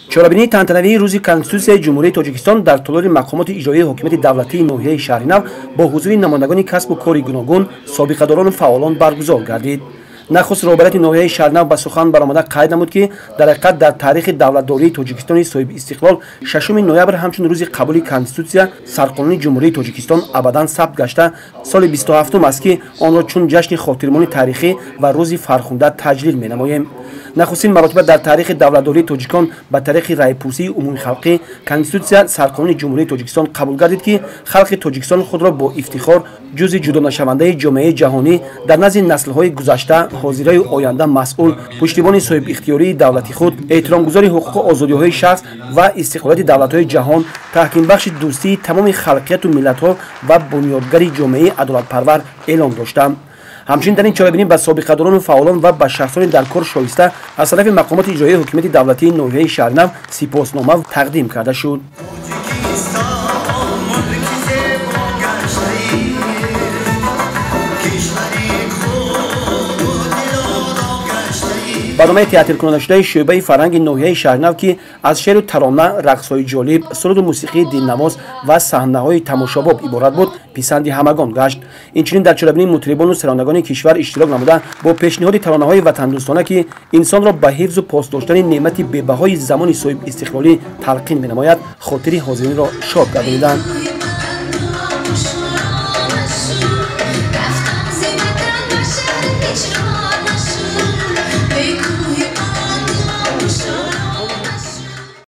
Чорабинии тантанавии рӯзи Конститутсияи Ҷумҳурии Тоҷикистон дар толори мақомоти иҷроияи ҳокимияти давлатии ноҳияи Шаҳринав бо ҳузури намояндагони касбу кори гуногун, собиқадорону фаъолон баргузор гардид. Нахуст роҳбарияти ноҳияи Шаҳринав ба сухан баромада қайд намуд, ки дар ҳақиқат дар таърихи давлатдории Тоҷикистони соҳибистиқлол 6 ноябр ҳамчун рӯзи қабули Конститутсия, сарқонуни Ҷумҳурии Тоҷикистон абадан сабт гашта, соли 27 аст, ки онро чун ҷашни хотирмони таърихӣ ва рӯзи фархунда таҷлил менамоем. Нахустин маротиба дар таърихи давлатдории тоҷикон ба тариқи раъйпурсии умумихалқӣ Конститутсия, сарқонуни Ҷумҳурии Тоҷикистон қабул гардид, ки халқи Тоҷикистон худро бо ифтихор ҷузъи ҷудонашавандаи ҷомеаи ҷаҳонӣ, дар назди наслҳои гузашта, ҳозираю оянда масъул, пуштибони соҳибихтиёрии давлати худ, эҳтиромгузори ҳуқуқу озодиҳои шахс ва истиқлолияти давлатҳои ҷаҳон, таҳкимбахши дӯстии тамоми халқияту миллатҳо ва бунёдгари ҷомеаи адолатпарвар эълон дошта. Ҳамчунин дар ин чорабинӣ ба собиқадорону фаъолон ва ба шахсони дар кор шоиста аз тарафи мақомоти иҷроияи ҳокимияти давлатии ноҳияи Шаҳринав сипоснома тақдим карда шуд. Барномаи театркунонашудаи шӯъбаи фарҳанги ноҳияи Шаҳринав, ки аз шеъру тарона, рақсҳои ҷолиб, суруду мусиқии дилнавоз ва саҳнаҳои тамошобоб иборат буд, писанди ҳамагон гашт. Инчунин дар чорабинии мутрибону сарондагони кишвар иштирок намуда, бо пешниҳоди таронаҳои ватандӯстона, ки инсонро ба ҳифзу пос доштани неъмати бебаҳои замони соҳибистиқлолӣ талқин менамояд, хотири ҳозиринро шод гардониданд.